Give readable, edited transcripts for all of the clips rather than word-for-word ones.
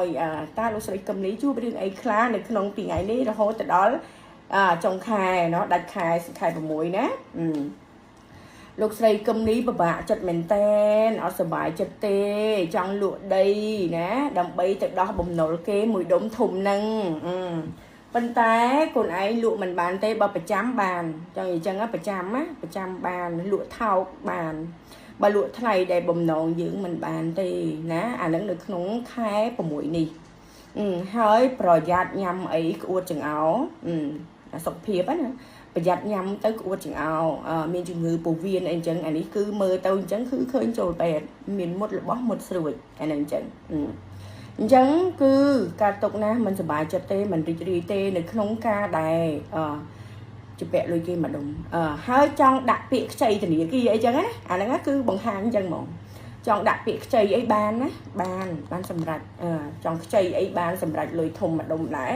ឲ្យតើលោកស្រីកឹមលីជួបរឿងអីខ្លះនៅក្នុងពីថ្ងៃនេះរហូតទៅដល់ចុងខែណោះដាច់ខែខែ6ណាលោកស្រីកឹមនេះពិបាកចិត្តមែនតែនអត់សប្បាយចិត្តទេចង់លក់ដីណាដើម្បីទៅដោះបំណុលគេមួយដុំធំហ្នឹងប៉ុន្តែកូនឯងលក់មិនបានទេបើប្រចាំបានចង់និយាយចឹងប្រចាំណាប្រចាំបានលក់ថោកបានបើលក់ថ្លៃដែលបំណងយើងមិនបានទេណាអានឹងនៅក្នុងខែ6នេះហើយប្រយ័ត្នញ៉ាំអីក្អួតចង្អោសុខភាពណាប្រយ័ត្នញ៉ាំទៅក្អួតចង្អោមានជំងឺពោះវៀនអីចឹងអានេះគឺមើលទៅអញ្ចឹងគឺឃើញចូលពេទ្យមានមុតរបស់មុតស្រួចអានេះអញ្ចឹងអញ្ចឹងគឺការຕົកណាមិនសប្បាយចិត្តទេមិនរីករាយទេនៅក្នុងការដែលអជពាក់លុយគេមួយដុំអឺហើយចង់ដាក់ពាក្យខ្ចីធនាគារអីចឹងណាអាហ្នឹងគឺបង្ហាញអញ្ចឹងហ្មងចង់ដាក់ពាក្យខ្ចីអីបានណាបានបានសម្រាប់ចង់ខ្ចីអីបានសម្រាប់លុយធំមួយដុំដែរ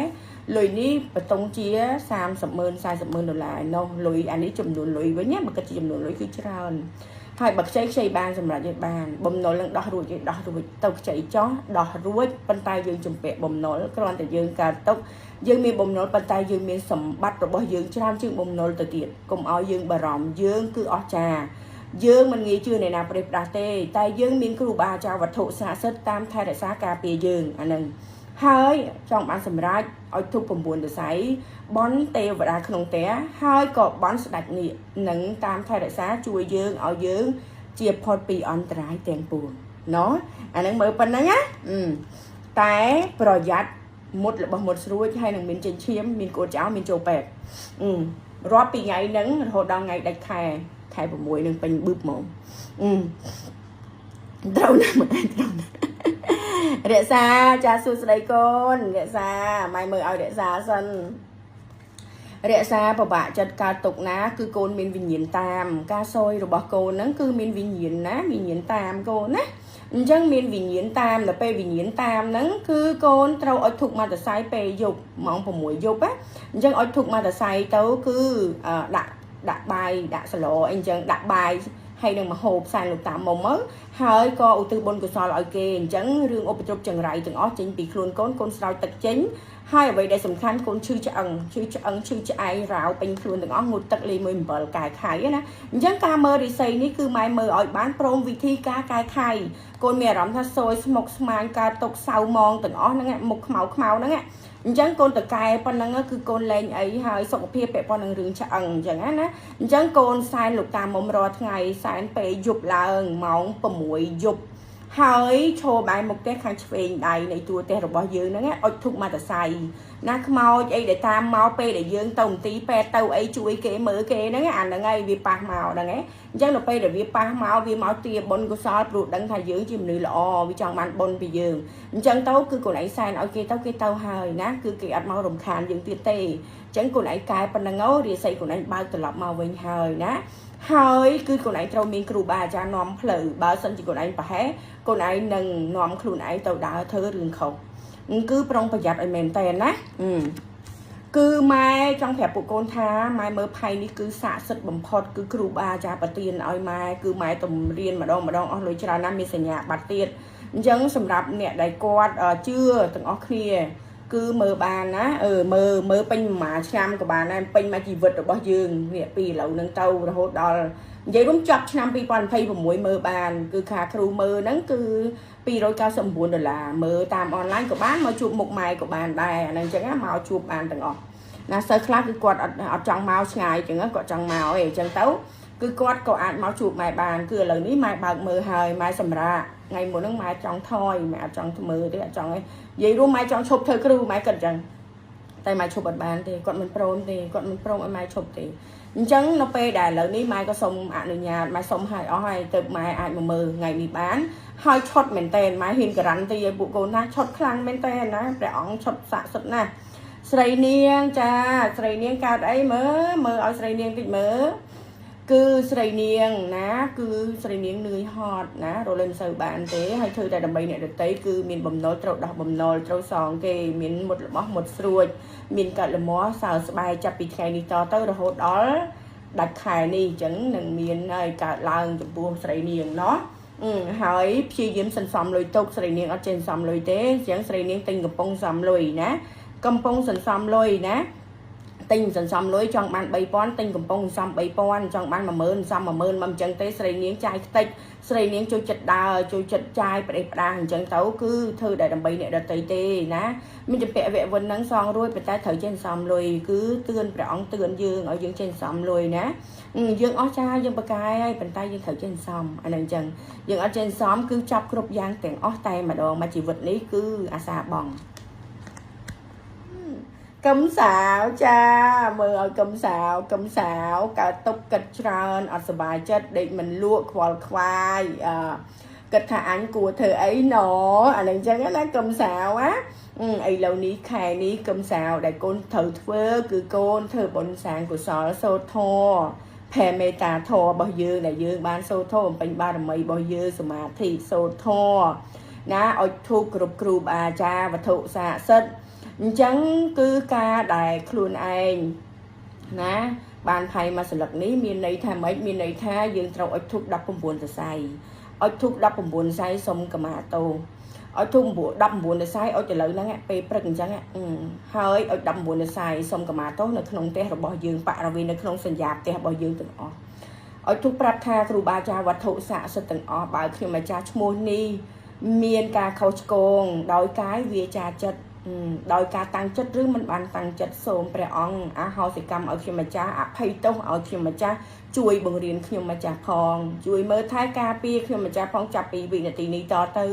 លុយនេះបតុងជា30ម៉ឺន40ម៉ឺនដុល្លារនោះលុយអានេះចំនួនលុយវិញណាបើគិតជាចំនួនលុយគឺច្រើនហើយបើខ្ចីខ្ចីបានសម្រាប់យើងបានបំណុលនឹងដោះរួចយើងដោះរួចទៅខ្ចីចោះដោះរួចប៉ុន្តែយើងជំពាក់បំណុលគ្រាន់តែយើងកើតទុកយើងមានបំណុលប៉ុន្តែយើងមានសម្បត្តិរបស់យើងច្រើនជាងបំណុលទៅទៀតកុំឲ្យយើងបារម្ភយើងគឺអស្ចារ្យយើងមិនងាយជឿអ្នកណាប្រេះផ្ដាស់ទេតែយើងមានគ្រូបាអាចារ្យវត្ថុស័ក្តិសិទ្ធិតាមថែរក្សាការពារយើងអានឹងហើយចង់បានសម្រេចឲ្យធុប9សរសៃបន់ទេវតាក្នុងផ្ទះហើយក៏បន់ស្ដេចនាគនឹងតាមថែរក្សាជួយយើងឲ្យយើងជាផុតពីអន្តរាយទាំងពួងណោះអានឹងមើលប៉ុណ្្នឹងណាតែប្រយ័ត្នមុតរបស់មុតស្រួចហើយនឹងមានចេញឈាមមានក្អួតចោលមានចូលពេទ្យរាប់ពីថ្ងៃហ្នឹងរហូតដល់ថ្ងៃដាច់ខែខែ6នឹងពេញប៊ឹបហ្មងត្រូវណាស់មកត្រូវណាស់រក្សាចាសួស្ដីកូនរក្សាម៉ែមើលឲ្យរក្សាសិនរក្សាប្របាក់ចិត្តកើតទុកណាគឺកូនមានវិញ្ញាណតាមការសយរបស់កូនហ្នឹងគឺមានវិញ្ញាណណាវិញ្ញាណតាមកូនណាអញ្ចឹងមានវិញ្ញាណតាមដល់ពេលវិញ្ញាណតាមហ្នឹងគឺកូនត្រូវឲ្យធុកមកតសៃពេលយប់ម៉ោង6យប់ណាអញ្ចឹងឲ្យធុកមកតសៃទៅគឺដាក់ដាក់បាយដាក់សឡអីអញ្ចឹងដាក់បាយហើយនឹងមហូបសែនលោកតាមុំមកហើយក៏ឧទ្ទិសបុណ្យកុសលឲ្យគេអញ្ចឹងរឿងឧបទ្រពចង្រៃទាំងអស់ចេញពីខ្លួនកូនកូនស្រោចទឹកចេញហើយអ្វីដែលសំខាន់កូនឈឺឆ្អឹងឈឺឆ្អឹងឈឺឆ្អែងរាវពេញខ្លួនទាំងអស់ងូតទឹកលាយមួយអំបិលកែខៃណាអញ្ចឹងការមើលរិស័យនេះគឺម៉ែមើលឲ្យបានព្រមវិធីការកែខៃកូនមានអារម្មណ៍ថាសយស្មុកស្មាញការຕົកសៅមងទាំងអស់ហ្នឹងមុខខ្មៅខ្មៅហ្នឹងអញ្ចឹងកូនតកែប៉ុណ្ណឹងគឺកូនលែងអីហើយសុខភាពពាក់ព័ន្ធនឹងរឿងឆ្អឹងអញ្ចឹងណាអញ្ចឹងកូនសែនលោកតាមុំរាល់ថ្ងៃសែនពេលយប់ឡើងម៉ោង6យប់ហើយឈរបែរមុខផ្ទះខាងឆ្វេងដៃនៃទួផ្ទះរបស់យើងហ្នឹងអុចធុកមកតសៃណាខ្មោចអីដែលតាមមកពេលដែលយើងទៅមន្ទីរពេទ្យទៅអីជួយគេមើលគេហ្នឹងអាហ្នឹងហើយវាប៉ះមកហ្នឹងឯងអញ្ចឹងដល់ពេលដែលវាប៉ះមកវាមកទាបុណ្យកុសលព្រោះដឹងថាយើងជាមនុស្សល្អវាចង់បានបុណ្យពីយើងអញ្ចឹងទៅគឺកូនឯងសែនឲ្យគេទៅគេទៅហើយណាគឺគេអត់មករំខានយើងទៀតទេអញ្ចឹងកូនឯងកែប៉ុណ្្នឹងរាសីកូនឯងបើកត្រឡប់មកវិញហើយណាហើយគឺកូនឯងត្រូវមានគ្រូបាអាចារ្យនាំផ្លូវបើសិនជាកូនឯងប្រហែសកូនឯងនឹងនាំខ្លួនឯងទៅដើរធ្វើរឿងខុសគឺប្រុងប្រយ័ត្នឲ្យមែនតែនណាគឺម៉ែចង់ប្រាប់ពួកកូនថាម៉ែមើលផៃនេះគឺស័ក្តិសិទ្ធិបំផុតគឺគ្រូបាអាចារ្យប្រទានឲ្យម៉ែគឺម៉ែទំរៀនម្ដងម្ដងអស់លុយច្រើនណាស់មានសញ្ញាបត្រទៀតអញ្ចឹងសម្រាប់អ្នកដែលគាត់ជឿទាំងអស់គ្នាគឺមើលបានណាអឺមើលមើលពេញមួយឆ្នាំក៏បានដែរពេញមួយជីវិតរបស់យើងនេះពីឥឡូវហ្នឹងទៅរហូតដល់និយាយរួមចប់ឆ្នាំ2026មើលបានគឺខាគ្រូមើលហ្នឹងគឺ299ដុល្លារមើលតាមអនឡាញក៏បានមកជួបមុខម៉ែក៏បានដែរអាហ្នឹងអញ្ចឹងណាមកជួបបានទាំងអស់ណាសិស្សខ្លះគឺគាត់អត់ចង់មកឆ្ងាយអញ្ចឹងគាត់ចង់មកឯងអញ្ចឹងទៅគឺគាត់ក៏អាចមកជួបម៉ែបានគឺឥឡូវនេះម៉ែបើកមើលហើយម៉ែសម្រាប់ថ្ងៃមុនហ្នឹងម៉ែចង់ថយម៉ែអត់ចង់មើលទេអត់ចង់ឯងនិយាយរួមម៉ែចង់ឈប់ធ្វើគ្រូម៉ែគិតអញ្ចឹងតែម៉ែឈប់អត់បានទេគាត់មិនព្រមទេគាត់មិនព្រមឲ្យម៉ែឈប់ទេអញ្ចឹងនៅពេលដែលឥឡូវនេះម៉ែក៏សូមអនុញ្ញាតម៉ែសុំឲ្យអស់ហើយទៅម៉ែអាចមកមើលថ្ងៃនេះបានហើយឈុតមែនតែនម៉ែហ៊ានការ៉ាន់ទីឲ្យពួកកូនថាឈុតខ្លាំងមែនតែនណាព្រះអង្គឈុតស័ក្តិសិទ្ធិណាស់ស្រីនាងចាស្រីនាងកើតអីមើលមើលឲ្យស្រីនាងតិចមើលគឺស្រីនាងណាគឺស្រីនាងនឿយហត់ណារលែងមិនសូវបានទេហើយធ្វើតែដើម្បីអ្នកដតីគឺមានបំណុលត្រូវដោះបំណុលត្រូវសងគេមានមុតរបស់មុតស្រួចមានកាត់លមាស់សើស្បែកចាប់ពីថ្ងៃនេះតទៅរហូតដល់ដាច់ខែនេះអញ្ចឹងនឹងមានហើយកើតឡើងចំពោះស្រីនាងណោះ ហើយព្យាយាមសន្សំលុយទុកស្រីនាងអត់ចេះសន្សំលុយទេអញ្ចឹងស្រីនាងទិញកំប៉ុងសំលុយណាកំប៉ុងសន្សំលុយណាទិញសន្សំលុយចង់បាន3000ទិញកំប៉ុងសន្សំ3000ចង់បាន10000សន្សំ10000មកអញ្ចឹងទេស្រីនាងចាយខ្ទេចស្រីនាងចូលចិត្តដើរចូលចិត្តចាយប្រេះផ្ដាស់អញ្ចឹងទៅគឺធ្វើតែដើម្បីអ្នកដទៃទេណាមានចម្ពាក់វៈវិនហ្នឹងសងរួចប៉ុន្តែត្រូវចេះសន្សំលុយគឺទឿនព្រះអង្គទឿនយើងឲ្យយើងចេះសន្សំលុយណាយើងអស់ចាយើងប្រកែហើយប៉ុន្តែយើងត្រូវចេះសន្សំអាហ្នឹងអញ្ចឹងយើងអត់ចេះសន្សំគឺចាប់គ្រប់យ៉ាងទាំងអស់តែម្ដងមកជីវិតនេះគឺអាសាបង កំសាវចាមើលឲ្យកឹមសាវកឹមសាវកើតទុកគិតច្រើនអត់សប្បាយចិត្តដេកមិនលក់ខ្វល់ខ្វាយអឺគិតថាអញគួរធ្វើអីណអានឹងចឹងណាកឹមសាវណាឥឡូវនេះខែនេះកឹមសាវដែលកូនត្រូវធ្វើគឺកូនធ្វើបុណ្យសាងកុសលសូត្រធម៌ផែមេត្តាធម៌របស់យើងដែលយើងបានសូត្រធម៌បំពេញបារមីរបស់យើងសមាធិសូត្រធម៌ណាអុជធូបគ្រប់គ្រូបាអាចារ្យវត្ថុស័ក្តិសិទ្ធិអញ្ចឹងគឺការដែលខ្លួនឯងណាបានផៃមួយស្លឹកនេះមានន័យថាម៉េចមានន័យថាយើងត្រូវអុជធូប19សរសៃអុជធូប19សរសៃសុំកម្មាទោសអុជធូប19សរសៃអុជឥឡូវហ្នឹងពេលព្រឹកអញ្ចឹងហើយអុជ19សរសៃសុំកម្មាទោសនៅក្នុងផ្ទះរបស់យើងបរិវេណនៅក្នុងសញ្ញាផ្ទះរបស់យើងទាំងអស់អុជធូបប្រាប់ថាគ្រូបាអាចារ្យវត្ថុស័ក្តិសិទ្ធិទាំងអស់បើខ្ញុំអាចារ្យឈ្មោះនេះមានការខុសឆ្គងដោយកាយវាចាចិត្តដោយការតាំងចិត្តឬមិនបានតាំងចិត្តសូមព្រះអង្គអហោសិកម្មឲ្យខ្ញុំម្ចាស់អភ័យទោសឲ្យខ្ញុំម្ចាស់ជួយបង្រៀនខ្ញុំម្ចាស់ផងជួយមើលថែការពារខ្ញុំម្ចាស់ផងចាប់ពីវិនាទីនេះតទៅ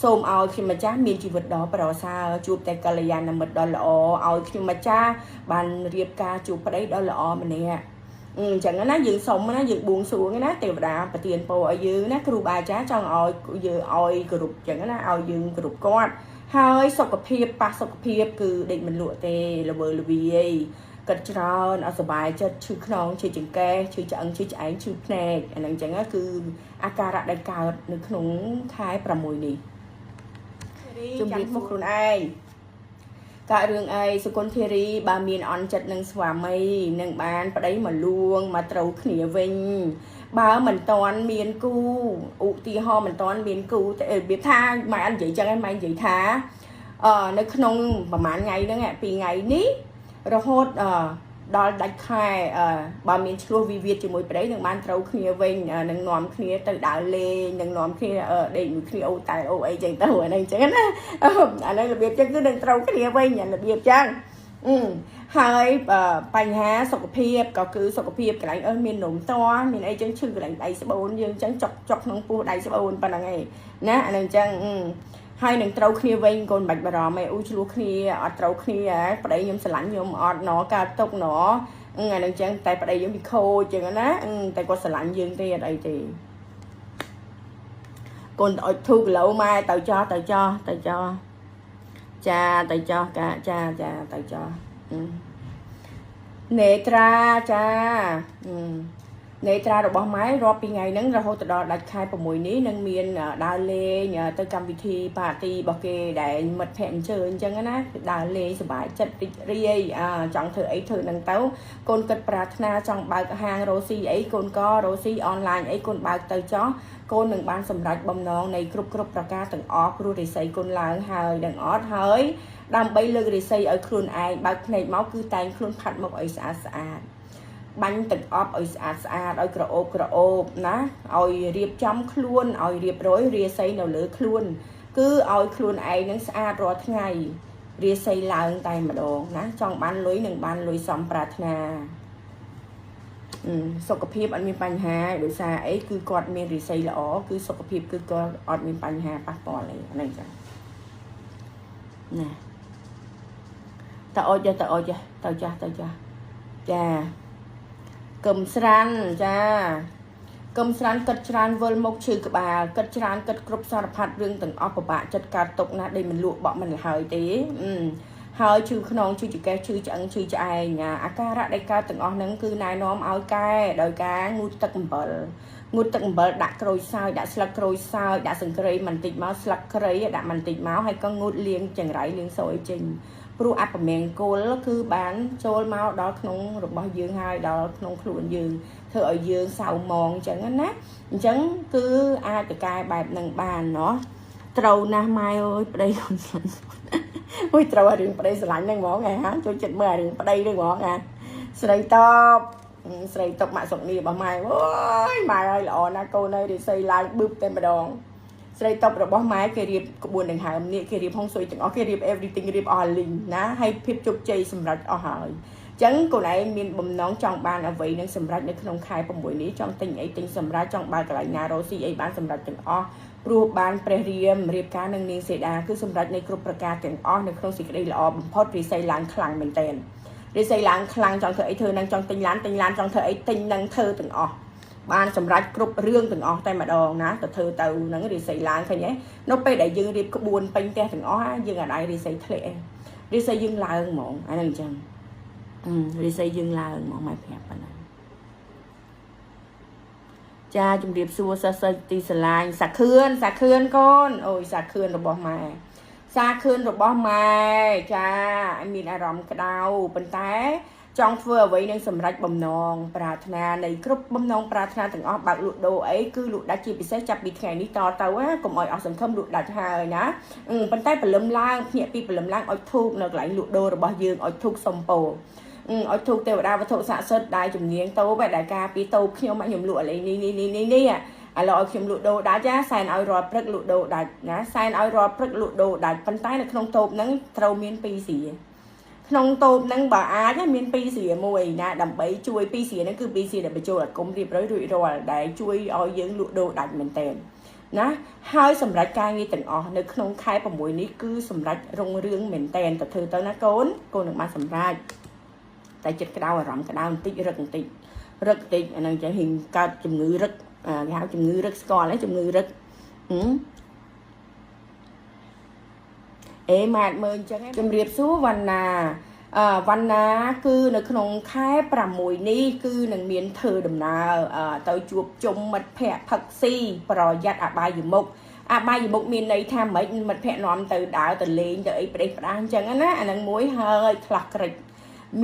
សូមឲ្យខ្ញុំម្ចាស់មានជីវិតដ៏ប្រសើរជួបតែកល្យាណមិត្តដ៏ល្អឲ្យខ្ញុំម្ចាស់បានរៀបការជួបប្តីដ៏ល្អម្នាក់អញ្ចឹងណាយើងសុំណាយើងបួងសួងណាទេវតាប្រទានពរឲ្យយើងណាគ្រូបាអាចារ្យចង់ឲ្យយើងឲ្យគោរពអញ្ចឹងណាឲ្យយើងគោរពគាត់ហើយសុខភាពប៉ះសុខភាពគឺដេកមិនលក់ទេល្វើល្វាយគិតច្រើនអត់សប្បាយចិត្តឈឺខ្នងឈឺចង្កេះឈឺឆ្អឹងឈឺឆ្អែងឈឺភ្នែកអាហ្នឹងអញ្ចឹងគឺអាការៈដែលកើតនៅក្នុងខែ6នេះជំរាបមកខ្លួនឯងកើតរឿងអីសុគន្ធធារីបើមានអន់ចិត្តនឹងស្វាមីនឹងបានប្តីមកលួងមកត្រូវគ្នាវិញបើមិនតាន់មានគូឧទាហរណ៍មិនតាន់មានគូតែរបៀបថាម៉ែអត់និយាយចឹងឯងម៉ែនិយាយថានៅក្នុងប្រហែលថ្ងៃហ្នឹងពីថ្ងៃនេះរហូតដល់ដាច់ខែបើមានឆ្លោះវិវាទជាមួយប្តីនឹងបានត្រូវគ្នាវិញនឹងនាំគ្នាទៅដើរលេងនឹងនាំគ្នាដេកមួយគ្នាអូតែអូអីចឹងទៅអាហ្នឹងចឹងណាអាហ្នឹងរបៀបចឹងគឺនឹងត្រូវគ្នាវិញរបៀបចឹងហើយបញ្ហាសុខភាពក៏គឺសុខភាពកន្លែងអើមាននំតមានអីចឹងឈឺកន្លែងដៃស្បូនយើងចឹងចុកចុកក្នុងពោះដៃស្បូនប៉ុណ្្នឹងឯងណាអាហ្នឹងចឹងហើយនឹងត្រូវគ្នាវិញកូនមិនបាច់បារម្ភឯងអូឆ្លោះគ្នាអត់ត្រូវគ្នាប្តីខ្ញុំស្រឡាញ់ខ្ញុំអត់ណកើតទុកណអានឹងចឹងតែប្តីយើងវាខូចចឹងណាតែគាត់ស្រឡាញ់យើងទេអត់អីទេកូនទៅអុជធូគីឡូម៉ែទៅចោះទៅចោះទៅចោះចាទៅចោះកាចាចាទៅចោះនេត្រាចានេត្រារបស់ម៉ែរាប់ពីថ្ងៃហ្នឹងរហូតដល់ដាច់ខែ6នេះនឹងមានដើរលេងទៅកម្មវិធីប៉ាទីរបស់គេដែលមិត្តភ័ក្តិអញ្ជើញអញ្ចឹងណាដើរលេងសប្បាយចិត្តរីករាយចង់ធ្វើអីធ្វើហ្នឹងទៅកូនគិតប្រាថ្នាចង់បើកហាងរ៉ូស៊ីអីកូនក៏រ៉ូស៊ីអនឡាញអីកូនបើកទៅចោះកូននឹងបានសម្រេចបំណងនៃគ្រប់គ្រប់ប្រការទាំងអស់ព្រោះរិស័យកូនឡើងហើយនឹងអត់ហើយដើម្បីលើករិស័យឲ្យខ្លួនឯងបើកភ្នែកមកគឺតែងខ្លួនផាត់មុខឲ្យស្អាតស្អាតបាញ់ទឹកអប់ឲ្យស្អាតស្អាតឲ្យក្រអូបក្រអូបណាឲ្យរៀបចំខ្លួនឲ្យរៀបរយរាសីនៅលើខ្លួនគឺឲ្យខ្លួនឯងនឹងស្អាតរាល់ថ្ងៃរាសីឡើងតែម្ដងណាចង់បានលុយនឹងបានលុយសំប្រាថ្នាសុខភាពអត់មានបញ្ហាដោយសារអីគឺគាត់មានរិស័យល្អគឺសុខភាពគឺគាត់អត់មានបញ្ហាប៉ះពាល់អីហ្នឹងចឹងណាតើអុចតើអុចទៅចាស់ទៅចាស់ចាកឹមស្រាន់ចាកឹមស្រាន់គិតច្រើនវិលមុខឈឺក្បាលគិតច្រើនគិតគ្រប់សារផាត់រឿងទាំងអស់ពិបាកចិត្តកើតទុកណាស់ដេកមិនលក់បក់មិនលហើយទេ ហើយឈឺខ្នងឈឺចង្កេះឈឺឆ្អឹងឈឺឆ្អែងអាការៈដែលកើតទាំងអស់ហ្នឹងគឺណែនាំឲ្យកែដោយការងូតទឹកអំបិលងូតទឹកអំបិលដាក់ក្រូចសើចដាក់ស្លឹកក្រូចសើចដាក់សង្គ្រៃបន្តិចមកស្លឹកគ្រៃដាក់បន្តិចមកហើយក៏ងូតលាងចង្រៃលាងសយចេញព្រោះអពមង្គលគឺបានចូលមកដល់ក្នុងរបស់យើងហើយដល់ក្នុងខ្លួនយើងធ្វើឲ្យយើងសៅមងអញ្ចឹងណាអញ្ចឹងគឺអាចទៅកែបែបនឹងបានเนาะត្រូវណាស់ម៉ែអើយប្តីកូនស្រឡាញ់អូយត្រូវឲ្យរឿងប្តីស្រឡាញ់ហ្នឹងហ្មងហ៎ហាចូលចិត្តមើលរឿងប្តីហ្នឹងហ្មងហ่าស្រីតបស្រីតបម៉ាក់សុកនីរបស់ម៉ែអូយម៉ែអើយល្អណាស់កូនអើយរិស័យឡើងបឹបតែម្ដងស្រីតបរបស់ម៉ែគេរៀបក្បួនដង្ហើមនេះគេរៀបហុងស៊ុយទាំងអស់គេរៀប everything រៀបអស់លីងណាហើយភាពជោគជ័យសម្រាប់អស់ហើយចឹងកូនឯងមានបំណងចង់បានអ្វីនឹងសម្រាប់នៅក្នុងខែ6នេះចង់ទិញអីទិញសម្រាប់ចង់បើកន្លែងណារកស៊ីអីបានសម្រាប់ទាំងអស់ព្រោះបានព្រះរាមរៀបការនឹងនាងសេដាគឺសម្រាប់នៃគ្រប់ប្រការទាំងអស់នៅក្នុងសេចក្តីល្អបំផុតរិស័យឡើងខ្លាំងមែនទែនរិស័យឡើងខ្លាំងចង់ធ្វើអីធ្វើនឹងចង់ទិញឡានទិញឡានចង់ធ្វើអីទិញនឹងធ្វើទាំងអស់បានសម្រាប់គ្រប់រឿងទាំងអស់តែម្ដងណាទៅធ្វើទៅហ្នឹងរិស័យឡើងឃើញទេនៅពេលដែលយើងរៀបក្បួនពេញផ្ទះទាំងអស់យើងអាចឲ្យរិស័យធ្លាក់រិស័យយើងឡើងហ្មងអាហ្នឹងអញ្ចឹងរិស័យយើងឡើងហ្មងម៉ែប្រាប់ប៉ុណ្ណាចាជំរាបសួរសិស្សសិស្សទីស្រឡាញ់សាខឿនសាខឿនកូនអូយសាខឿនរបស់ម៉ែសាខឿនរបស់ម៉ែចាមានអារម្មណ៍ក្តៅប៉ុន្តែចង់ធ្វើអ្វីនឹងសម្រេចបំណងប្រាថ្នានៃគ្រប់បំណងប្រាថ្នាទាំងអស់បើកលក់ដូរអីគឺលក់ដាច់ជាពិសេសចាប់ពីថ្ងៃនេះតទៅណាកុំឲ្យអស់សង្ឃឹមលក់ដាច់ហើយណាប៉ុន្តែព្រលឹមឡើងភ្ញាក់ពីព្រលឹមឡើងឲ្យធូបនៅកន្លែងលក់ដូររបស់យើងឲ្យធូបសុំពោឲ្យធូបទេវតាវត្ថុស័ក្តិសិទ្ធិដែលជំនាញតូបដែលការពីតូបខ្ញុំខ្ញុំលក់អីនេះនេះនេះនេះនេះឥឡូវឲ្យខ្ញុំលក់ដូរដាច់ណាសែនឲ្យរាល់ព្រឹកលក់ដូរដាច់ណាសែនឲ្យរាល់ព្រឹកលក់ដូរដាច់ប៉ុន្តែនៅក្នុងតូបហ្នឹងត្រូវមានពីរស្រាក្នុងតូបហ្នឹងបើអាចមានពីរស្រាមួយណាដើម្បីជួយពីរស្រាហ្នឹងគឺពីរស្រាដែលបញ្ចូលអាគមរៀបរយរួចរាល់ដែលជួយឲ្យយើងលក់ដូរដាច់មែនតើណាហើយសម្រាប់ការងារទាំងអស់នៅក្នុងខែ6នេះគឺសម្រាប់រុងរឿងមែនតែនទៅធ្វើទៅណាកូនកូននឹងបានសម្រាប់តែចិត្តក្តៅអារម្មណ៍ក្តៅបន្តិចរឹកបន្តិចរឹកបន្តិចអាហ្នឹងចឹងហ៊ីងកើតជំងឺរឹកគេហៅជំងឺរឹកស្គាល់ទេជំងឺរឹកអេម៉ាតមើលអញ្ចឹងជំរាបសួរវណ្ណាអឺវណ្ណាគឺនៅក្នុងខែ6នេះគឺនឹងមានធ្វើដំណើរទៅជួបជុំមិត្តភ័ក្តិផឹកស៊ីប្រយ័ត្នអបាយមុខអបាយមុខមានន័យថាម៉េចមិត្តភ័ក្តិនាំទៅដើរទៅលេងទៅអីប្រេះផ្ដាស់អញ្ចឹងណាអានឹងមួយហើយឆ្លោះក្រិច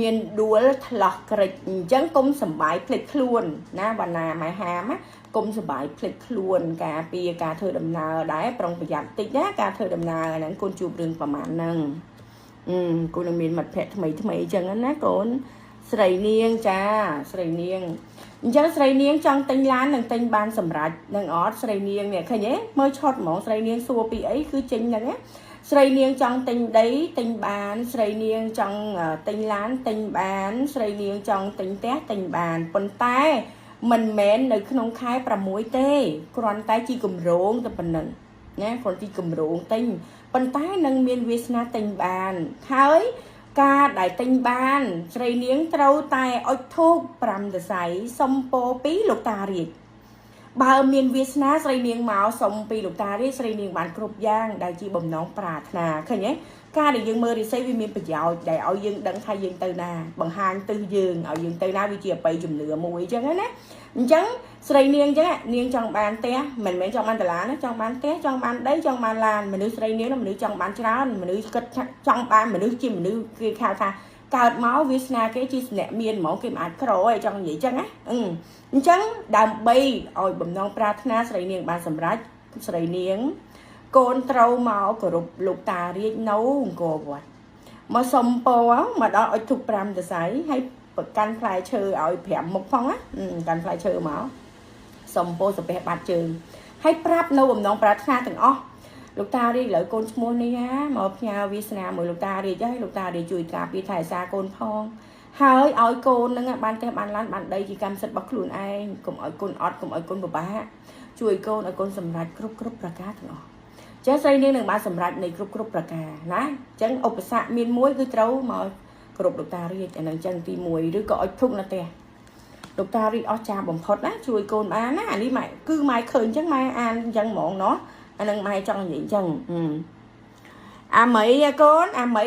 មានដួលឆ្លោះក្រិចអញ្ចឹងគុំសំបាយភ្លេចខ្លួនណាវណ្ណាម៉ែហាមគុំសបាយភ្លេចខ្លួនការពារការធ្វើដំណើរដែរប្រុងប្រយ័ត្នតិចណាការធ្វើដំណើរហ្នឹងកូនជួបរឿងប្រហែលហ្នឹងកូននឹងមានមិត្តភ័ក្តិថ្មីថ្មីអញ្ចឹងណាកូនស្រីនាងចាស្រីនាងអញ្ចឹងស្រីនាងចង់ទិញឡាននឹងទិញបានសម្រាប់នឹងអត់ស្រីនាងនេះឃើញទេមើលឆុតហ្មងស្រីនាងសួរពីអីគឺចេញហ្នឹងណាស្រីនាងចង់ទិញដីទិញបានស្រីនាងចង់ទិញឡានទិញបានស្រីនាងចង់ទិញផ្ទះទិញបានប៉ុន្តែមិនមែននៅក្នុងខែ6ទេគ្រាន់តែជាគម្រោងតែប៉ុណ្្នឹងណាគ្រាន់ទីគម្រោងទិញប៉ុន្តែនឹងមានវាសនាទិញបានហើយការដែលទិញបានស្រីនាងត្រូវតែអុជធូប5សរសៃសុំពោពីលោកតារាជបើមានវាសនាស្រីនាងមកសុំពីលោកតារាជស្រីនាងបានគ្រប់យ៉ាងដែលជាបំណងប្រាថ្នាឃើញទេការដែលយើងមើលរិស័យវាមានប្រយោជន៍ដែលឲ្យយើងដឹងថាយើងទៅណាបង្ហាញទិសយើងឲ្យយើងទៅណាវាជាអបិយជំនឿមួយអញ្ចឹងណាអញ្ចឹងស្រីនាងអញ្ចឹងនាងចង់បានផ្ទះមិនមែនចង់បានដុល្លារណាចង់បានផ្ទះចង់បានដីចង់បានឡានមនុស្សស្រីនាងមនុស្សចង់បានច្រើនមនុស្សគិតចង់បានមនុស្សជាមនុស្សគេហៅថាកើតមកវាសនាគេជាអ្នកមានហ្មងគេមិនអាចក្រឯងចង់និយាយចឹងណាអញ្ចឹងដើម្បីឲ្យបំណងប្រាថ្នាស្រីនាងបានសម្រេចស្រីនាងកូនត្រូវមកគោរពលោកតារាជនៅអង្គរវត្តមកសុំពោមកដល់អុជធូប5សរសៃហើយប្រកាន់ផ្លែឈើឲ្យ5មុខផងណាកាន់ផ្លែឈើមកសុំពោសាពះបាត់ជើងហើយប្រាប់នៅបំណងប្រាថ្នាទាំងអស់លោកតារាជឥឡូវកូនឈ្មោះនេះណាមកផ្ញើវាសនាមួយលោកតារាជហើយលោកតារាជជួយការពារថែសារកូនផងហើយឲ្យកូននឹងបានផ្ទះបានឡានបានដីជាកម្មសិទ្ធិរបស់ខ្លួនឯងកុំឲ្យកូនអត់កុំឲ្យកូនពិបាកជួយកូនឲ្យកូនសម្រេចគ្រប់គ្រប់ប្រការទាំងអស់ចឹងស្រីនាងនឹងបានសម្រេចនៃគ្រប់គ្រប់ប្រការណាចឹងឧបសគ្គមានមួយគឺត្រូវមកគ្រប់លោកតារាជអានឹងចឹងទី1ឬក៏អុជធុកនៅផ្ទះលោកតារាជអស្ចារ្យបំផុតណាជួយកូនបានណាអានេះម៉ែគឺម៉ែឃើញចឹងម៉ែអានចឹងហ្មងណោះអានឹងម៉ែចង់និយាយចឹងអាមីអាកូនអាមី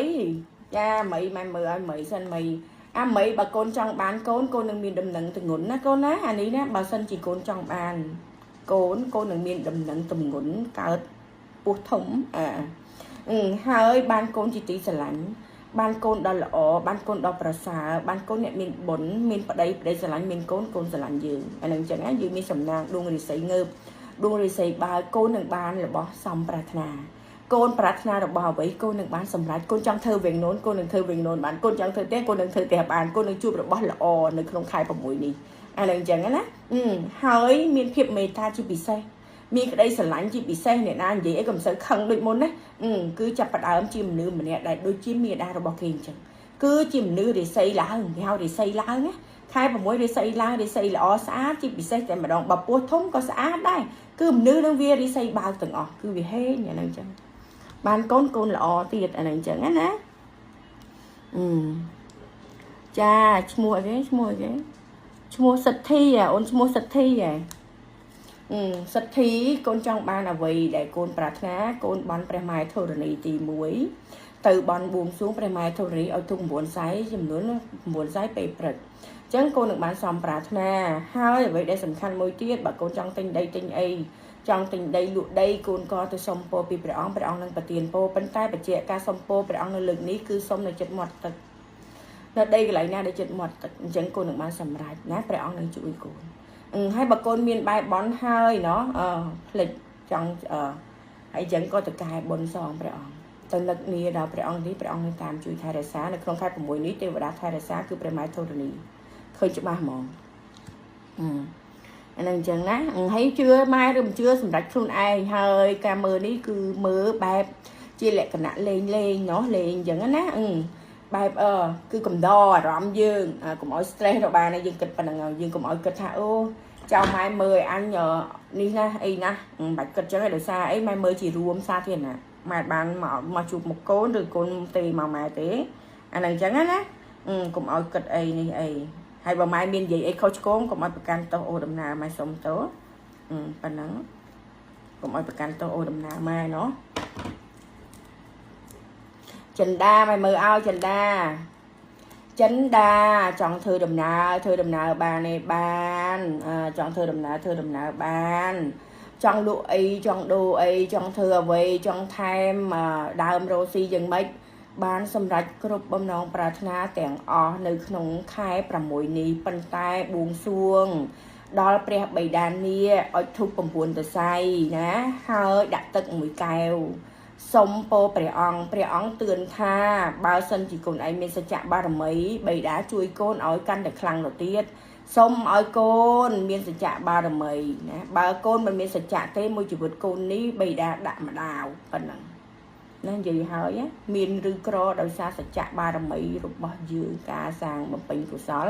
ចាមីម៉ែមើលឲ្យមីសិនមីអាមីបើកូនចង់បានកូនកូននឹងមានដំណឹងទងន់ណាកូនណាអានេះណាបើសិនជាកូនចង់បានកូនកូននឹងមានដំណឹងទងន់កើតពោះធំអាហើយបានកូនជាទីស្រឡាញ់បានកូនដ៏ល្អបានកូនដ៏ប្រសើរបានកូនអ្នកមានបុណ្យមានប្តីប្តីស្រឡាញ់មានកូនកូនស្រឡាញ់យើងអានឹងចឹងណាយើងមានសំណាងដួងរិស័យងើបដួងរិស័យបើកូននឹងបានរបស់សំប្រាថ្នាកូនប្រាថ្នារបស់អ្វីកូននឹងបានសម្រេចកូនចង់ធ្វើវិញនូនកូននឹងធ្វើវិញនូនបានកូនចង់ធ្វើផ្ទះកូននឹងធ្វើផ្ទះបានកូននឹងជួបរបស់ល្អនៅក្នុងខែ6នេះអានឹងចឹងណាហើយមានភាពមេត្តាជាពិសេសមានក្តីស្រឡាញ់ជាពិសេសអ្នកណានិយាយអីក៏មិនសូវខឹងដូចមុនណាគឺចាប់ផ្ដើមជាមនុស្សម្នាក់ដែលដូចជាមេដារបស់គេអញ្ចឹងគឺជាមនុស្សរិស័យឡើងគេហៅរិស័យឡើងណាខែ6រិស័យឡើងរិស័យល្អស្អាតជាពិសេសតែម្ដងបើពោះធំក៏ស្អាតដែរគឺមនុស្សនឹងវារិស័យបើកទាំងអស់គឺវាហេងអាហ្នឹងអញ្ចឹងបានកូនកូនល្អទៀតអាហ្នឹងអញ្ចឹងណាអឺចាឈ្មោះអីគេឈ្មោះអីគេឈ្មោះសិទ្ធិអូនឈ្មោះសិទ្ធិហ៎សិទ្ធិកូនចង់បានអ្វីដែលកូនប្រាថ្នាកូនបន់ព្រះម៉ែធរណីទី1ទៅបន់បួងសួងព្រះម៉ែធរណីឲ្យទុក9សៃចំនួន9សៃពេលព្រឹកអញ្ចឹងកូននឹងបានសំប្រាថ្នាហើយអ្វីដែលសំខាន់មួយទៀតបើកូនចង់ទិញដីទិញអីចង់ទិញដីលក់ដីកូនក៏ទៅសុំពរពីព្រះអង្គព្រះអង្គនឹងប្រទានពរប៉ុន្តែបញ្ជាក់ការសុំពរព្រះអង្គនៅលើកនេះគឺសុំនៅចិត្តមាត់ទឹកនៅដីកន្លែងណាដែលចិត្តមាត់ទឹកអញ្ចឹងកូននឹងបានសម្រេចណាព្រះអង្គនឹងជួយកូនហើយបើកូនមានបែបបន់ហើយណោះអឺផ្លិចចង់អឺហើយអញ្ចឹងក៏ទៅកែបុណ្យសងព្រះអង្គទៅនឹកនាដល់ព្រះអង្គនេះព្រះអង្គនឹងតាមជួយថែរក្សានៅក្នុងខែ6នេះទេវតាថែរក្សាគឺព្រះម៉ែធរណីឃើញច្បាស់ហ្មងអឺអានឹងអញ្ចឹងណាហើយជឿម៉ែឬមិនជឿសម្រាប់ខ្លួនឯងហើយការមើលនេះគឺមើលបែបជាលក្ខណៈលេងលេងណោះលេងអញ្ចឹងណាអឺបែបអឺគឺកំដរអារម្មណ៍យើងកុំឲ្យ stress ទៅបានយើងគិតប៉ុណ្្នឹងហើយយើងកុំឲ្យគិតថាអូចៅម៉ែមើលឲ្យអញនេះណាអីណាមិនបាច់គិតចឹងឯងដោយសារអីម៉ែមើលជារួមសាធារណៈម៉ែបានមកមកជួបមុខកូនឬកូនទេមកម៉ែទេអាហ្នឹងចឹងណាកុំឲ្យគិតអីនេះអីហើយបើម៉ែមាននិយាយអីខុសឆ្គងកុំឲ្យប្រកាន់ទោសអូដំណើរម៉ែសុំទោសប៉ុណ្ណឹងកុំឲ្យប្រកាន់ទោសអូដំណើរម៉ែណោះចិន្តាម៉ែមើលឲ្យចិន្តាចិន្តាចង់ធ្វើដំណើរធ្វើដំណើរបានទេបានចង់ធ្វើដំណើរធ្វើដំណើរបានចង់លក់អីចង់ដូរអីចង់ធ្វើអ្វីចង់ថែមដើមរ៉ូស៊ីយ៉ាងម៉េចបានសម្រេចគ្រប់បំណងប្រាថ្នាទាំងអស់នៅក្នុងខែ6នេះប៉ុន្តែបួងសួងដល់ព្រះបិតានាអុជធូប9តសៃណាហើយដាក់ទឹកមួយកែវសុំពោព្រះអង្គព្រះអង្គទឿនថាបើសិនជាកូនឯងមានសច្ចៈបារមីបិតាជួយកូនឲ្យកាន់តែខ្លាំងទៅទៀតសូមឲ្យកូនមានសច្ចៈបារមីណាបើកូនមិនមានសច្ចៈទេមួយជីវិតកូននេះបិតាដាក់ម្ដាវប៉ុណ្ណឹងណានិយាយហើយមានឬក្រដោយសារសច្ចៈបារមីរបស់យើងការសាងបំពេញកុសល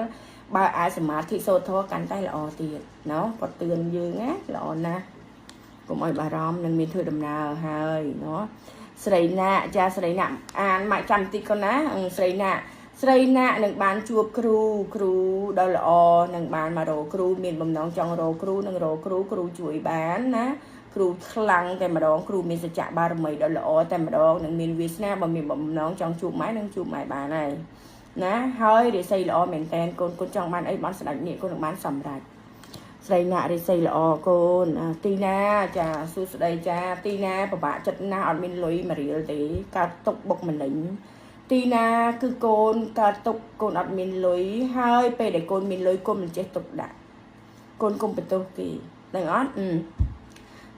បើអាចសមាធិសូត្រធម៌កាន់តែល្អទៀតណោះគាត់ទឿនយើងណាល្អណាស់កុំឲ្យបារម្ភនឹងមានធ្វើដំណើរហើយណោះស្រីណាចាស្រីណាអានមកចាំតិចកូនណាស្រីណាស្រីណានឹងបានជួបគ្រូគ្រូដ៏ល្អនឹងបានមករកគ្រូមានបំណងចង់រកគ្រូនឹងរកគ្រូគ្រូជួយបានណាគ្រូខ្លាំងតែម្ដងគ្រូមានសច្ចៈបារមីដ៏ល្អតែម្ដងនឹងមានវាសនាបើមានបំណងចង់ជួបម៉ែនឹងជួបម៉ែបានហើយណាហើយរិស័យល្អមែនតែនកូនកូនចង់បានអីបានស្ដេចនេះកូននឹងបានសម្រេចស្រីណារិស័យល្អកូនទីណាចាសួស្ដីចាទីណាពិបាកចិត្តណាស់អត់មានលុយមួយរៀលទេកើតទុកបុកម្នេញទីណាគឺកូនកើតទុកកូនអត់មានលុយហើយពេលដែលកូនមានលុយកូនមិនចេះទុកដាក់កូនគុំបន្ទោសគេដឹងអត់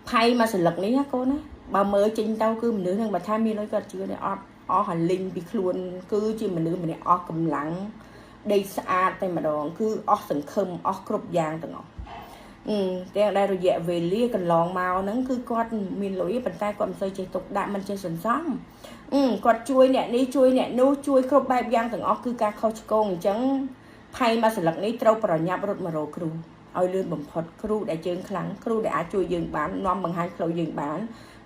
ផៃមកសន្លឹកនេះណាកូនណាបើមើលចេញទៅគឺមនុស្សនឹងបើថាមានលុយគាត់ជឿទេអត់អស់អាលីងពីខ្លួនគឺជាមនុស្សម្នាក់អស់កម្លាំងដេកស្អាតតែម្ដងគឺអស់សង្ឃឹមអស់គ្រប់យ៉ាងទាំងអស់ទាំងដែលរយៈវេលាកន្លងមកហ្នឹងគឺគាត់មានលុយប៉ុន្តែគាត់មិនសូវចេះទុកដាក់មិនចេះសន្សំគាត់ជួយអ្នកនេះជួយអ្នកនោះជួយគ្រប់បែបយ៉ាងទាំងអស់គឺការខុសឆ្គងអញ្ចឹងផៃមួយសន្លឹកនេះត្រូវប្រញាប់រត់មករកគ្រូឲ្យលឿនបំផុតគ្រូដែលជើងខ្លាំងគ្រូដែលអាចជួយយើងបាននាំបង្ហាញផ្លូវយើងបាន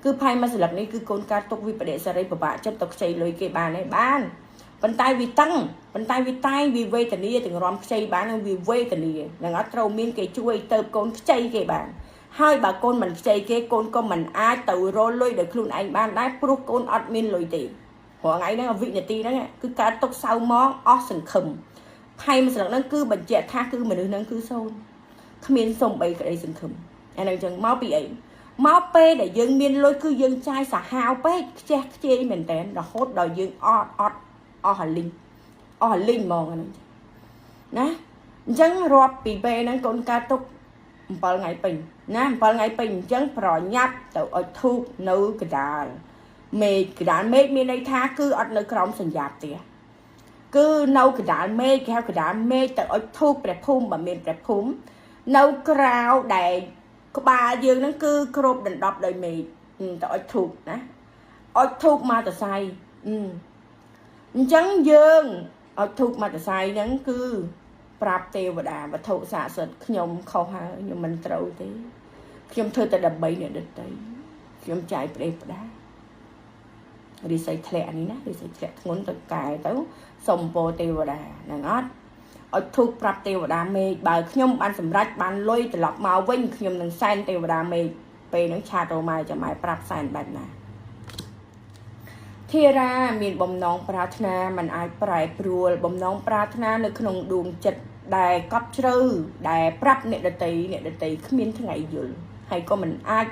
គឺផៃមួយសន្លឹកនេះគឺកូនកើតទុកវិបដិសារីពិបាកចិត្តទៅខ្ចីលុយគេបានទេបានប៉ុន្តែវាតឹងប៉ុន្តែវាតែងវាវេទនាទាំងរំខ្ចីបាននឹងវាវេទនានឹងអត់ត្រូវមានគេជួយទៅកូនខ្ចីគេបានហើយបើកូនមិនខ្ចីគេកូនក៏មិនអាចទៅរលុយដោយខ្លួនឯងបានដែរព្រោះកូនអត់មានលុយទេ រាល់ថ្ងៃហ្នឹងវិនាទីហ្នឹងគឺកើតទុកសៅមកអស់សង្ឃឹមផៃមួយស្លឹកហ្នឹងគឺបញ្ជាក់ថាគឺមនុស្សហ្នឹងគឺសូន្យគ្មានសំបីក្តីសង្ឃឹមអាហ្នឹងចឹងមកពីអីមកពេលដែលយើងមានលុយគឺយើងចាយសាហាវពេកខ្ជះខ្ជាយមែនតើរហូតដល់យើងអត់អត់អស់អាលីងអស់អាលីងហ្មងអាហ្នឹងណាអញ្ចឹងរាប់ពីពេលហ្នឹងកូនកើតទុក7ថ្ងៃពេញណា7ថ្ងៃពេញអញ្ចឹងប្រញាប់ទៅអុជធូបនៅកដាលមេឃកដាលមេឃមានន័យថាគឺអត់នៅក្រោមសញ្ញាផ្ទះគឺនៅកដាលមេឃគេហៅកដាលមេឃទៅអុជធូបព្រះភូមិបើមានព្រះភូមិនៅក្រៅដែលក្បាលយើងហ្នឹងគឺគ្រប់ដណ្ដប់ដោយមេឃទៅអុជធូបណាអុជធូបមកតសៃអញ្ចឹងយើងអុជធូបមកតសៃហ្នឹងគឺប្រាប់ទេវតាវត្ថុស័ក្តិសិទ្ធិខ្ញុំខុសហើយខ្ញុំមិនត្រូវទេខ្ញុំធ្វើតែដើម្បីអ្នកដទៃខ្ញុំចាយប្រេះផ្ដារិស័យធ្លាក់នេះណារិស័យធ្លាក់ធ្ងន់ទៅកែទៅសុំពោទេវតាហ្នឹងអត់អុជធូបប្រាប់ទេវតាមេឃបើខ្ញុំបានសម្រេចបានលុយត្រឡប់មកវិញខ្ញុំនឹងសែនទេវតាមេឃពេលហ្នឹងឆាតរម៉ែចាំម៉ែប្រាប់សែនបែបណាធារាមានបំណងប្រាថ្នាมันអាចប្រែប្រួលបំណងប្រាថ្នានៅក្នុងដួងចិត្តដែលកប់ជ្រៅដែលប្រាប់អ្នកដតីអ្នកដតីគ្មានថ្ងៃយល់ហើយក៏មិនអាច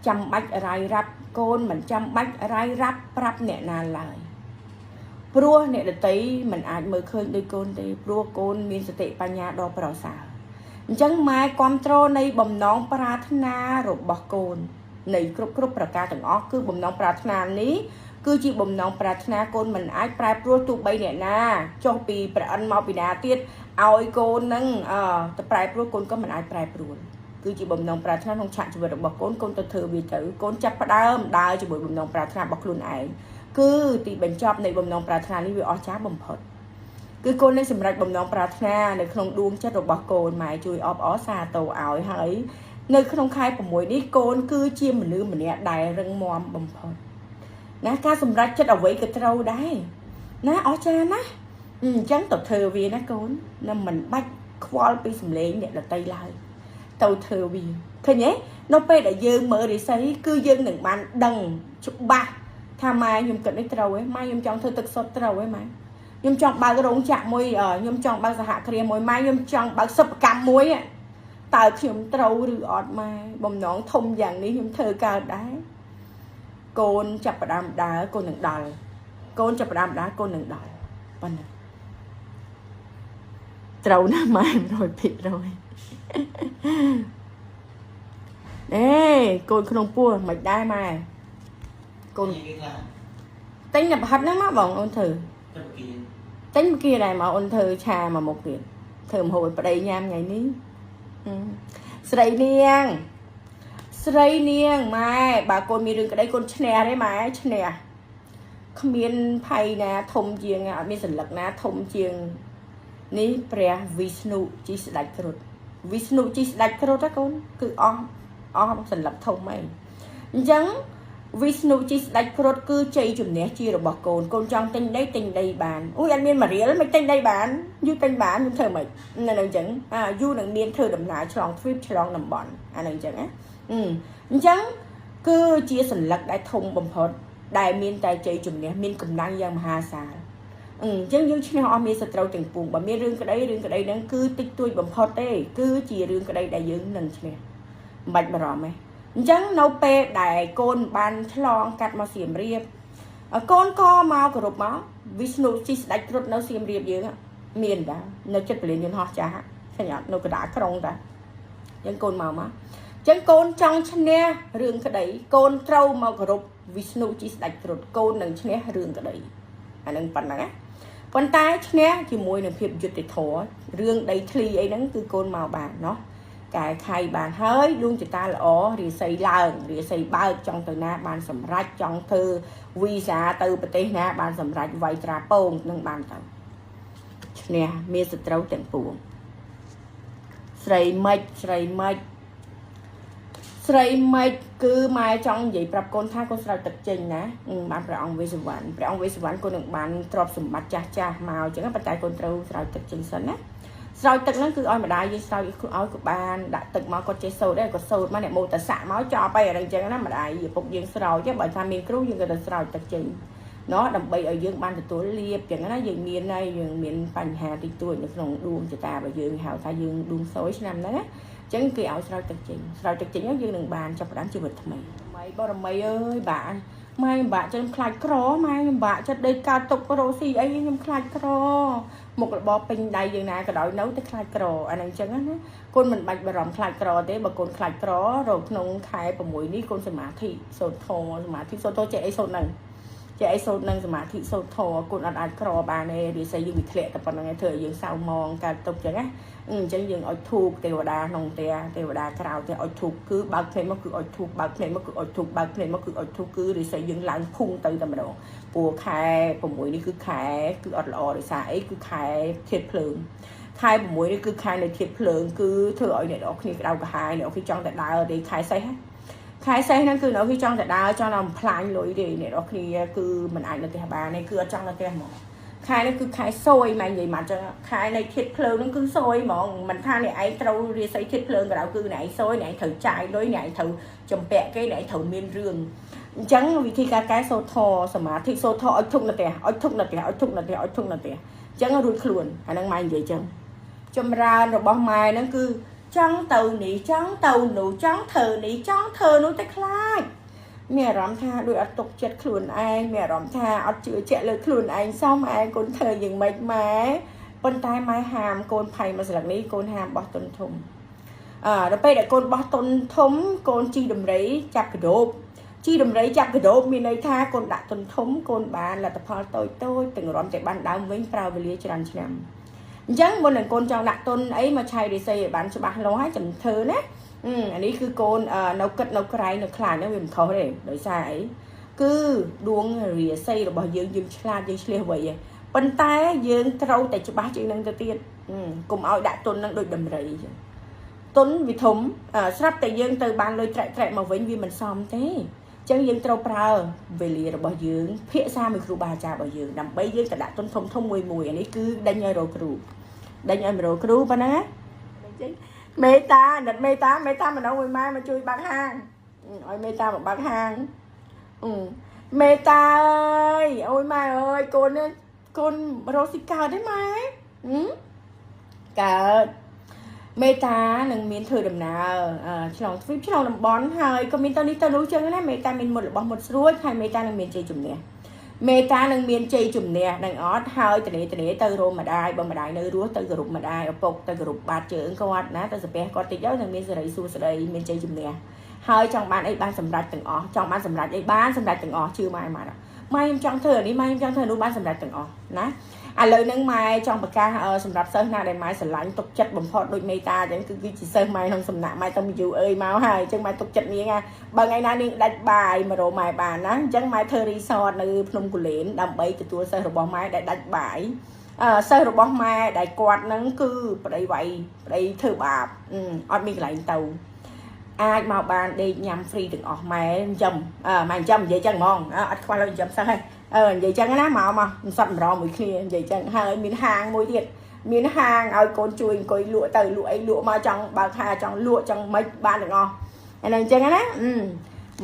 ចាំបាច់រាយរាប់កូនមិនចាំបាច់រាយរាប់ប្រាប់អ្នកណាឡើយព្រោះអ្នកដតីមិនអាចមើលឃើញដូចកូនទេព្រោះកូនមានសតិបញ្ញាដ៏ប្រសើរអញ្ចឹងម៉ែគ្រប់គ្រងនៃបំណងប្រាថ្នារបស់កូននៃគ្រប់គ្រប់ប្រការទាំងអស់គឺបំណងប្រាថ្នានេះគឺជាបំណងប្រាថ្នាកូនមិនអាចប្រែប្រួលទោះបីអ្នកណាចុះពីព្រះអិនមកពីណាទៀតឲ្យកូននឹងអឺទៅប្រែប្រួលកូនក៏មិនអាចប្រែប្រួលគឺជាបំណងប្រាថ្នាក្នុងឆាកជីវិតរបស់កូនកូនទៅធ្វើវាទៅកូនចាប់ផ្ដើមដើរជាមួយបំណងប្រាថ្នារបស់ខ្លួនឯងគឺទីបញ្ចប់នៃបំណងប្រាថ្នានេះវាអស្ចារ្យបំផុតគឺកូននឹងសម្រេចបំណងប្រាថ្នានៅក្នុងដួងចិត្តរបស់កូនម៉ែជួយអបអរសាទរឲ្យហើយនៅក្នុងខែ6នេះកូនគឺជាមនុស្សម្នាក់ដែលរឹងមាំបំផុតណាការសម្រេចចិត្តអ្វីក៏ត្រូវដែរណាអស្ចារ្យណាស់អញ្ចឹងទៅធ្វើវាណាកូនណាមិនបាច់ខ្វល់ពីសម្លេងអ្នកដតីឡើយទៅធ្វើវាឃើញទេនៅពេលដែលយើងមើលរិស័យគឺយើងនឹងបានដឹងច្បាស់ថាម៉ែខ្ញុំគិតនេះត្រូវឯងម៉ែខ្ញុំចង់ធ្វើទឹកសុទ្ធត្រូវឯងម៉ែខ្ញុំចង់បើករោងចក្រមួយខ្ញុំចង់បើកសហគ្រាសមួយម៉ែខ្ញុំចង់បើកសិប្បកម្មមួយតើខ្ញុំត្រូវឬអត់ម៉ែបំណងធំយ៉ាងនេះខ្ញុំធ្វើកើតដែរកូនចាប់ផ្ដើមដើរកូននឹងដល់កូនចាប់ផ្ដើមដើរកូននឹងដល់ប៉ុណ្ណាត្រូវណាស់ម៉ែ100%អេកូនក្នុងពោះមិនដែរម៉ែកូន គេខ្លះ ទិញតែប្រហិតហ្នឹងមកបងអូនធ្វើ ទៅគេ ទិញមកគីដែរមកអូនធ្វើឆាមកមុខទៀតធ្វើម្ហូបឲ្យប្តីញ៉ាំថ្ងៃនេះស្រីនាងស្រីនាងម៉ែបើកូនមានរឿងក្តីកូនឈ្នះទេម៉ែឈ្នះគ្មានភ័យណាធំជាងអត់មានសន្លឹកណាធំជាងនេះព្រះវិស្ណុជាស្ដេចគ្រុឌវិស្ណុជាស្ដេចគ្រុឌណាកូនគឺអស់អស់សន្លឹកធំអីអញ្ចឹងវិស្ណុជាស្ដេចគ្រុឌគឺជ័យជំនះជារបស់កូនកូនចង់ទិញដីទិញដីបានអូយអត់មានមួយរៀលមិនទិញដីបានយូរទិញបានខ្ញុំធ្វើមិននៅនឹងអញ្ចឹងអាយូរនឹងមានធ្វើដំណើរឆ្លងទ្វីបឆ្លងតំបន់អានឹងអញ្ចឹងណាអញ្ចឹងគឺជាសន្លឹកដែលធំបំផុតដែលមានតែជ័យជំនះមានកម្លាំងយ៉ាងមហាសាលអញ្ចឹងយើងឈ្នះអស់មានសត្រូវទាំងពួងបើមានរឿងក្តីរឿងក្តីហ្នឹងគឺតិចតួចបំផុតទេគឺជារឿងក្តីដែលយើងនឹងឈ្នះមិនបាច់បារម្ភទេអញ្ចឹងនៅពេលដែលកូនបានឆ្លងកាត់មកសៀមរាបកូនក៏មកគោរពមកវិស្ណុជីស្ដេចគ្រុឌនៅសៀមរាបយើងមានតានៅចិត្តពលានយន្តហោះចាស់ឃើញអត់នៅកណ្ដាលក្រុងតាអញ្ចឹងកូនមកមកអញ្ចឹងកូនចង់ឈ្នះរឿងក្តីកូនត្រូវមកគោរពវិស្ណុជីស្ដេចគ្រុឌកូននឹងឈ្នះរឿងក្តីអានឹងប៉ុណ្ណឹងណាប៉ុន្តែឈ្នះជាមួយនឹងភាពយុត្តិធម៌រឿងដីធ្លីអីហ្នឹងគឺកូនមកបានណោះកែខៃបានហើយដួងចតាល្អរាសីឡើងរាសីបើកចង់ទៅណាបានសម្រេចចង់ធ្វើវីសាទៅប្រទេសណាបានសម្រេចវាយត្រាពងនឹងបានទៅឈ្នះមានសត្រូវទាំងពួងស្រីម៉េចស្រីម៉េចស្រីម៉េចគឺម៉ែចង់និយាយប្រាប់កូនថាកូនស្រោចទឹកចេញណាបានព្រះអង្គវេស្សវណ្ណព្រះអង្គវេស្សវណ្ណកូននឹងបានទ្រព្យសម្បត្តិចាស់ចាស់មកអញ្ចឹងប៉ុន្តែកូនត្រូវស្រោចទឹកចេញសិនណាស្រោចទឹកហ្នឹងគឺឲ្យម្ដាយយើងស្រោចឲ្យក៏បានដាក់ទឹកមកគាត់ចេះសូត្រដែរគាត់សូត្រមកអ្នកមោតស័កមកចប់ហើយអាហ្នឹងអញ្ចឹងណាម្ដាយឪពុកយើងស្រោចបើថាមានគ្រូយើងក៏ទៅស្រោចទឹកចេញ ណោះដើម្បីឲ្យយើងបានទទួលលៀបចឹងណាយើងមានហើយយើងមានបញ្ហាតិចតួចនៅក្នុងដួងចតារបស់យើងហៅថាយើងដួងសយឆ្នាំហ្នឹងណាចឹងគេឲ្យស្រោចទឹកចេញស្រោចទឹកចេញយើងនឹងបានចាប់ផ្ដើមជីវិតថ្មីម៉ៃបរមីអើយបាទម៉ែបាក់ចិត្តខ្លាចក្រម៉ែបាក់ចិត្តដេកកើតទុករោស៊ីអីខ្ញុំខ្លាចក្រមុខរបរពេញដៃយើងណាក៏ដោយនៅតែខ្លាចក្រអាហ្នឹងចឹងណាកូនមិនបាច់បារម្ភខ្លាចក្រទេបើកូនខ្លាចក្ររកក្នុងខែ6នេះកូនសមាធិសូត្រធម៌សមាធិសូត្រធម៌ចេះអីសូត្រហ្នឹងចេះអីសូត្រនឹងសមាធិសូត្រធម៌កូនអត់អាចក្របានទេរិស័យយើងវាធ្លាក់តែប៉ុណ្្នឹងឯងធ្វើឲ្យយើងសៅមងកើតទុកចឹងណាអញ្ចឹងយើងឲ្យធូបទេវតាក្នុងផ្ទះទេវតាក្រៅផ្ទះឲ្យធូបគឺបើកភ្នែកមកគឺឲ្យធូបបើកភ្នែកមកគឺឲ្យធូបបើកភ្នែកមកគឺឲ្យធូបគឺរិស័យយើងឡើងភុងទៅតែម្ដងព្រោះខែ6នេះគឺខែគឺអត់ល្អដោយសារអីគឺខែធាតុភ្លើងខែ6នេះគឺខែនៃធាតុភ្លើងគឺធ្វើឲ្យអ្នកនរគ្នាក្តៅក្រហាយអ្នកនរគ្នាចង់តែដើរទេខែសេះខែសេះហ្នឹងគឺអ្នកគេចង់តែដើរចង់តែបំផ្លាញលុយទេអ្នកនរគ្នាគឺមិនអាចនៅផ្ទះបានទេគឺអត់ចង់នៅផ្ទះហ្មងខែនេះគឺខែសយម៉ែនិយាយមកចឹងខែនៃធាតុភ្លើងហ្នឹងគឺសយហ្មងមិនថាអ្នកឯងត្រូវរាសីធាតុភ្លើងក៏ដោយគឺអ្នកឯងសយអ្នកឯងត្រូវចាយលុយអ្នកឯងត្រូវចំពាក់គេអ្នកឯងត្រូវមានរឿងអញ្ចឹងវិធីការកែសូត្រធម៌សមាធិសូត្រធម៌ឲ្យធុកនៅផ្ទះឲ្យធុកនៅផ្ទះឲ្យធុកនៅផ្ទះឲ្យធុកនៅផ្ទះអញ្ចឹងរួចខ្លួនអាហ្នឹងម៉ែនិយាយចឹងចម្រើនរបស់ម៉ែហ្នឹងគឺចង់ទៅនេះចង់ទៅនោះចង់ធ្វើនេះចង់ធ្វើនោះតែខ្លាចមានអារម្មណ៍ថាដូចអត់ទុកចិត្តខ្លួនឯងមានអារម្មណ៍ថាអត់ជឿជាក់លើខ្លួនឯងសមឯងកូនធ្វើយ៉ាងម៉េចម៉ែប៉ុន្តែម៉ែហាមកូនផៃមួយស្លឹកនេះកូនហាមបោះទុនធំដល់ពេលដែលកូនបោះទុនធំកូនជីដំរីចាប់កដោបជីដំរីចាប់កដោបមានន័យថាកូនដាក់ទុនធំកូនបានលទ្ធផលតូចតូចទាំងរំតែបានដើមវិញប្រើវេលាច្រើនឆ្នាំអញ្ចឹងមុននឹងកូនចង់ដាក់ទុនអីមកឆៃរិស័យឲ្យបានច្បាស់លាស់ហើយចាំធ្វើណាអានេះគឺកូននៅគិតនៅក្រៃនៅខ្លាចហ្នឹងវាមិនខុសទេដោយសារអីគឺដួងរាសីរបស់យើងយើងឆ្លាតយើងឆ្លៀសវៃប៉ុន្តែយើងត្រូវតែច្បាស់ជាងនឹងទៅទៀតកុំឲ្យដាក់ទុននឹងដូចដំរីចឹងទុនវាធំស្រាប់តែយើងទៅបានលុយត្រែកត្រែកមកវិញវាមិនសមទេចឹងយើងត្រូវប្រើវេលារបស់យើងភាសាមួយគ្រូបាអាចារ្យរបស់យើងដើម្បីយើងទៅដាក់ទុនធំធំមួយមួយអានេះគឺដេញឲ្យរកគ្រូដេញឲ្យមករកគ្រូប៉ុណ្ណាចឹងមេតាណិតមេតាមេតាម្ដងមួយម៉ែមកជួយបាក់ហាងឲ្យមេតាមកបាក់ហាងមេតាអើយអូយម៉ែអើយកូននេះកូនរកស៊ីកើតទេម៉ែកើតមេតានឹងមានធ្វើដំណើរឆ្លងទ្វីបឆ្លងតំបន់ហើយក៏មានទៅនេះទៅនោះចឹងណាមេតាមានមុតរបស់មុតស្រួចហើយមេតានឹងមានជ័យជំនះមេតានឹងមានជ័យជំនះនឹងអត់ហើយតនេទៅរកម្ដាយបើម្ដាយនៅរស់ទៅគោរពម្ដាយឪពុកទៅគោរពបាតជើងគាត់ណាទៅសាពះគាត់តិចទៅនឹងមានសេរីសួស្តីមានជ័យជំនះហើយចង់បានអីបានសម្រេចទាំងអស់ចង់បានសម្រេចអីបានសម្រេចទាំងអស់ជឿម៉ែម៉ាត់ម៉ែខ្ញុំចង់ធ្វើអានេះម៉ែខ្ញុំចង់ធ្វើនោះបានសម្រេចទាំងអស់ណាឥឡូវហ្នឹងម៉ែចង់ប្រកាសសម្រាប់សិស្សណាដែលម៉ែស្រឡាញ់ទុកចិត្តបំផុតដូចមេតាអញ្ចឹងគឺជាសិស្សម៉ែក្នុងសំណាក់ម៉ែទៅយូរអើយមកហើយអញ្ចឹងម៉ែទុកចិត្តនាងបើថ្ងៃណានាងដាច់បាយមករកម៉ែបានណាអញ្ចឹងម៉ែធ្វើរីសតនៅភ្នំគូលែនដើម្បីទទួលសិស្សរបស់ម៉ែដែលដាច់បាយសិស្សរបស់ម៉ែដែលគាត់ហ្នឹងគឺប្តីវាយប្តីធ្វើបាបអត់មានកន្លែងទៅអាចមកបានដេកញ៉ាំហ្វ្រីទាំងអស់ម៉ែចិញ្ចឹមម៉ែចិញ្ចឹមនិយាយចឹងហ្មងអត់ខ្វល់ឲ្យចិញ្ចឹមសិស្សទេនិយាយចឹងណាមកមិនសត្វម្រមួយគ្នានិយាយចឹងហើយមានហាងមួយទៀតមានហាងឲ្យកូនជួយអង្គុយលក់ទៅលក់អីលក់មកចង់បើកហាចង់លក់ចង់មិនបានទាំងអស់អាហ្នឹងចឹងណា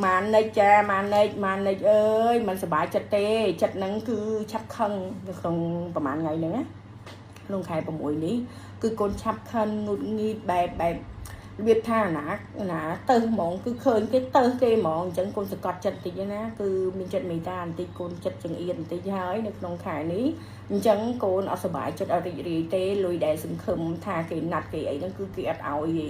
ម៉ានិចចាម៉ានិចម៉ានិចអើយមិនសប្បាយចិត្តទេចិត្តហ្នឹងគឺឆាប់ខឹងនៅក្នុងប្រហែលថ្ងៃហ្នឹងណាក្នុងខែ6នេះគឺកូនឆាប់ខឹងងូតងីតបែបរបៀបថាណាណាទៅហ្មងគឺឃើញគេទៅគេហ្មងអញ្ចឹងកូនសកត់ចិត្តបន្តិចណាគឺមានចិត្តមេត្តាបន្តិចកូនចិត្តចង្អៀតបន្តិចហើយនៅក្នុងខែនេះអញ្ចឹងកូនអត់សប្បាយចិត្តអត់រីករាយទេលុយដែលសង្ឃឹមថាគេណាត់គេអីហ្នឹងគឺគេអត់ឲ្យទេ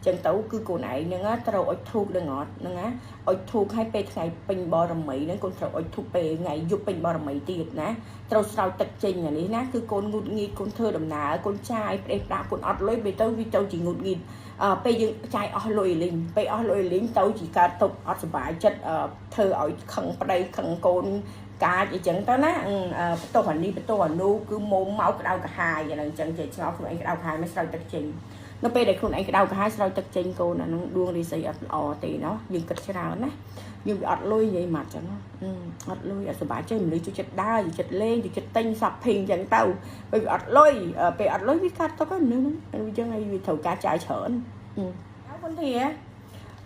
ចឹងទៅគឺកូនឯងហ្នឹងត្រូវអុជធូបនឹងអត់ហ្នឹងណាអុជធូបឲ្យពេលថ្ងៃពេញបរមីហ្នឹងកូនត្រូវអុជធូបពេលថ្ងៃយប់ពេញបរមីទៀតណាត្រូវស្រោចទឹកចេញអានេះណាគឺកូនងូតងីតកូនធ្វើដំណើរកូនចាយប្រេះប្រាក់កូនអត់លុយពេលទៅវាទៅជាងូតងីតពេលយើងចាយអស់លុយលីងពេលអស់លុយលីងទៅជាកើតទុកអត់សុបាយចិត្តធ្វើឲ្យខឹងប្តីខឹងកូនកាចអីចឹងទៅណាបន្ទោសអានេះបន្ទោសអានោះគឺមុំមកក្តៅក្រហាយអាហ្នឹងចឹងចេះឆ្ងល់ខ្លួនឯងក្តៅក្រហាយមិនស្រោចទឹកចេញនៅពេលដែលខ្លួនឯងក្តៅក្រហាយស្រោចទឹកចេញកូនអាហ្នឹងដួងរិស័យអត់ល្អទេណោះយើងគិតច្រើនណាយើងវាអត់លុយនិយាយមកចឹងអត់លុយអត់សុបាយចិត្តមនុស្សជួយចិត្តដើរជួយចិត្តលេងជួយចិត្តទិញ shopping ចឹងទៅពេលវាអត់លុយពេលអត់លុយវាកាត់ទុកហ្នឹងមនុស្សហ្នឹងវាចឹងហើយវាត្រូវការចាយច្រើនអើពុនធា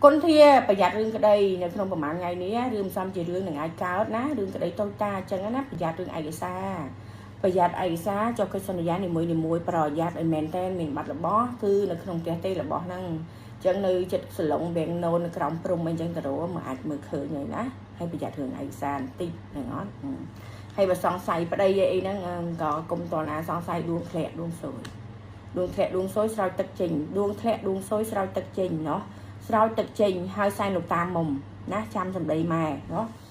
គុណធាប្រយ័ត្នរឿងក្តីនៅក្នុងប្រហែលថ្ងៃនេះរឿងសំជារឿងនឹងអាចកើតណារឿងក្តីតូចតាអញ្ចឹងណាប្រយ័ត្នរឿងឯកសារប្រយ័ត្នឯកសារចុះកិច្ចសន្យានីមួយនីមួយប្រយ័ត្នឲ្យមែនតែនមានបាត់របស់គឺនៅក្នុងផ្ទះទេរបស់ហ្នឹងអញ្ចឹងនៅចិត្តសឡុងវាំងណូននៅក្រោមព្រំអីចឹងទៅរមកអាចមើលឃើញហើយណាហើយប្រយ័ត្នរឿងឯកសារបន្តិចហ្នឹងអត់ហើយបើសង្ស័យប្តីអីហ្នឹងក៏កុំតណាសង្ស័យដួងធ្លាក់ដួងសួយដួងធ្លាក់ដួងសួយស្រោចទឹកចេញដួងធ្លាក់ដួងសួយស្រោចទឹកចេញណោះស្រោចទឹកចេញហើយសែនលោកតាមុំណាចាំសម្ដីម៉ែណោះ។